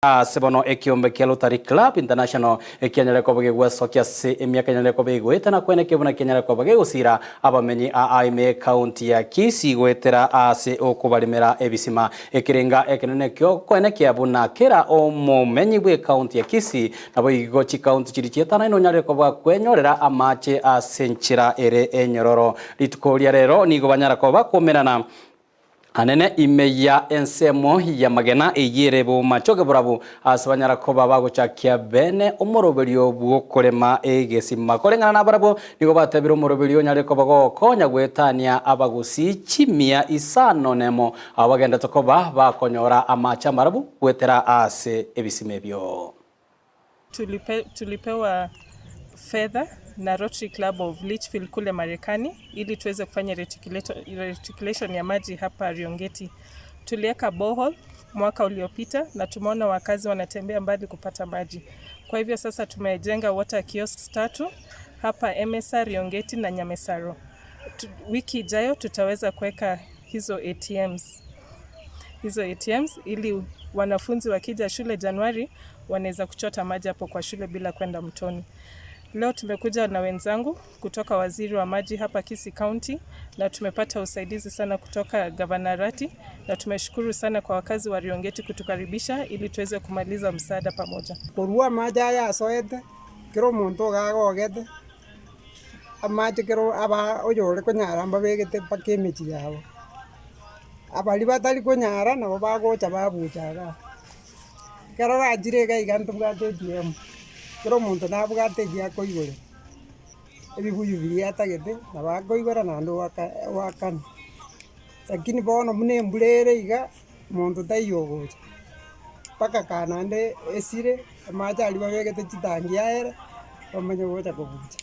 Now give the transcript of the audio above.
Ase bono ekiombe kia Rotary Club International ekianyare koba gegwesokia ase emiaka enyare koba egoeta na koenekia buna kianyare koba gegosira abamenyi aa ime ekaunti ya Kisii goetera ase okobaremera ebisima. Ekerenga ekenene kiokoenekia buna kera omomenyi bw'ekaunti ya Kisii naboigo chikaunti chiria chietanaine onyare koba kwenyorera amache ase enchera ere enyororo. Rituko ria rero nigo banyara koba bakomerana Anene ime ya ensemo y'amagena eyio ere bomachoge borabu, ase banyara koba bagochakia bene omoroberio bw'okorema egesima. Koreng'ana nabarabwo nigo batebire omoroberio onyare koba gokonya goetania abagusii chimia isano nemo, abwo bagendete koba bakonyora amache amarabu goetera ase ebisima ebio. Tulipewa fedha na Rotary Club of Litchfield kule Marekani ili tuweze kufanya reticulation ya maji hapa Riongeti. Tulieka borehole mwaka uliopita na tumeona wakazi wanatembea mbali kupata maji. Kwa hivyo sasa tumejenga water kiosks tatu hapa Emesa, Riongeti na Nyamesaro. Wiki ijayo tutaweza kuweka hizo ATMs. Hizo ATMs ili wanafunzi wakija shule Januari wanaweza kuchota maji hapo kwa shule bila kwenda mtoni. Leo tumekuja na wenzangu kutoka waziri wa maji hapa Kisii County na tumepata usaidizi sana kutoka Gavana Arati na tumeshukuru sana kwa wakazi wa Riongeti kutukaribisha ili tuweze kumaliza msaada pamoja. Korwa amache aya asoete, kera omonto iga agogete, amache kero aba oyore konyara mbabegete mpaka emechie yabo. Abaria batari konyara nabo bagocha babucha igaa. Ekero rachire iga iga ntobwate ATM, kera omonto nabwate ebi akoigorera, ebibuyu biria atagete nabo akoigora naende oaka oakane. Lakini bono buna embura ere iga, monto taiyo ogocha, mpaka kaa naende esire, amache aria babegete chitangi aere, bamanye gocha kobucha.